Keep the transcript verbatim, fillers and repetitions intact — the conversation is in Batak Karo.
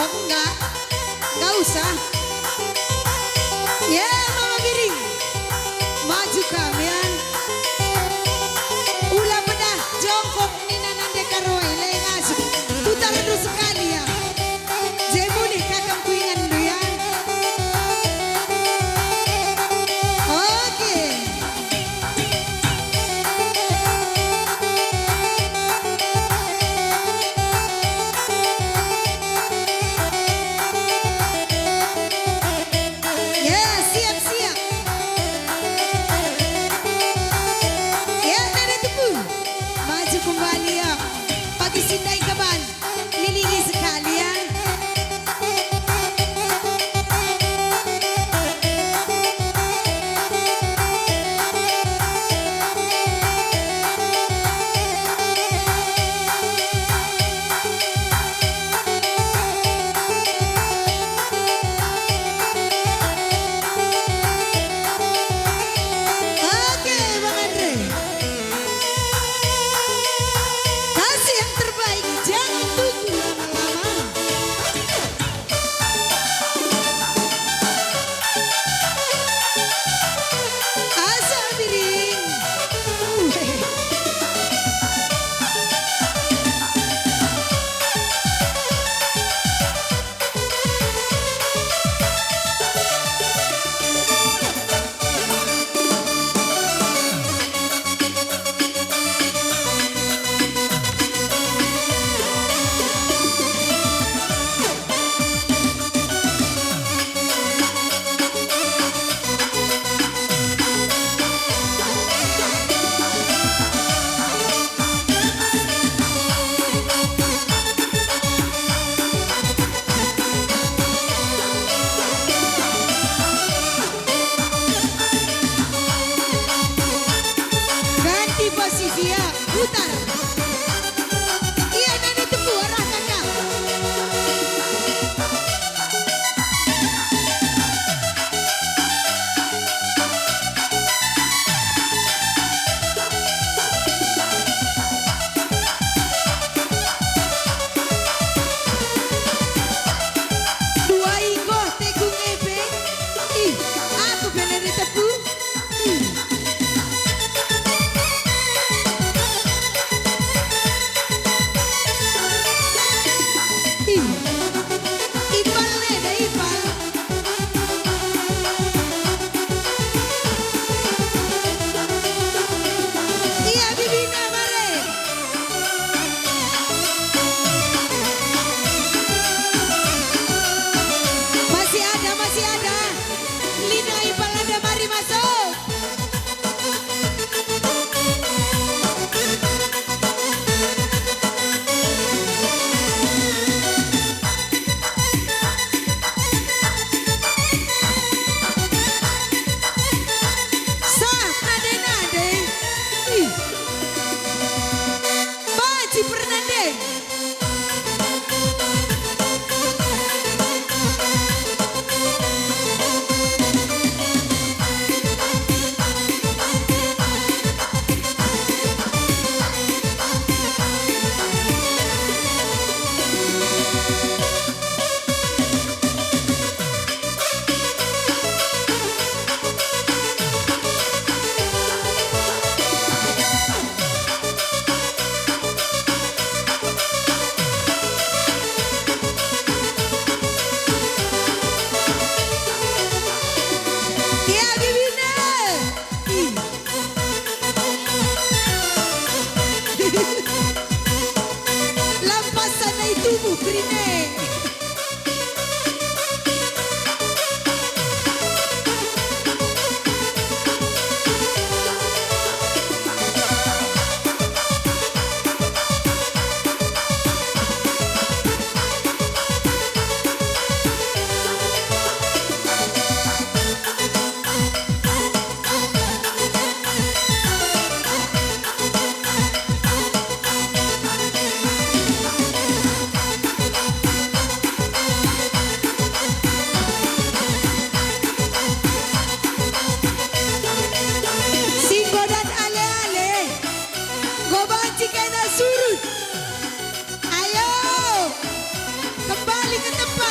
Enggak, enggak usah. Ya, Mama Biring, maju kam, ya. Ula pedah jongkok nina nande karoi, le ngasup. Putar dulu sekali, ya. Jemuni kakang kuinganndu, ya. Oke. Ya, siap, siap. Ya, nande tubuh. Maju kembali, ya. Pagi sindai kaban. Lilingi sekalian. Oke, Bang Andre. Kasih yang terbaik, jangan tunggu lama-lama. Asa Biring. Ganti posisi, ya, putar. Ia nande tembu arah kakak. Dua inggo tekung epe. Ih, aku pe nande tembu. Ih, ipal neda, ipal. Ia bibina mare. Masih ada, masih ada. Lina ipal neda mari masuk. Sah nade-nade. Ih. Banci pernah nde. Ia bibina. Ih. Lampasan nai tubuh kerine. Si enggo dat ale-ale, enggo banci kena surut. Ayo, kembali ke tempat.